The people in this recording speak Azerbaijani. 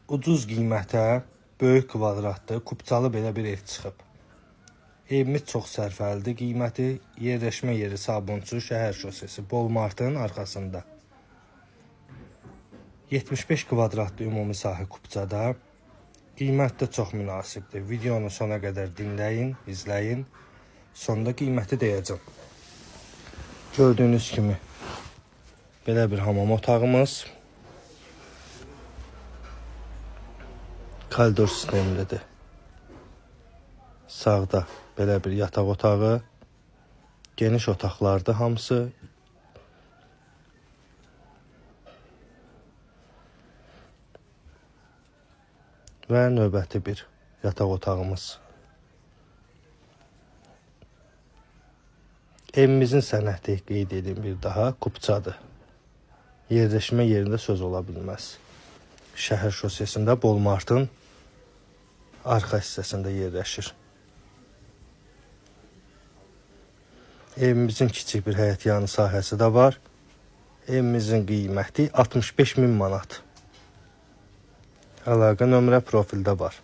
Ucuz qiymətə böyük kvadratlı, kupçalı belə bir ev çıxıb. Evimiz çox sərfəlidir qiyməti. Yerləşmə yeri Sabunçu şəhər şosesi, Bolmartın arxasında. 75 kvadratlı ümumi sahə kupçada. Qiymət də çox münasibdir. Videonu sona qədər dinləyin, izləyin. Sonda qiyməti deyəcəm. Gördüyünüz kimi belə bir hamam otağımız. Koridor sistemlidir. Sağda belə bir yataq otağı. Geniş otaqlardır hamısı. Və növbəti bir yataq otağımız. Evimizin sənədi qeyd edim bir daha, kupçadır. Yerləşmə yerində söz ola bilməz. Şəhər şosesində Bolmartın arxa hissəsində yerləşir. Evimizin kiçik bir həyət yanı sahəsi də var. Evimizin qiyməti 65 min manat. Əlaqə nömrə profildə var.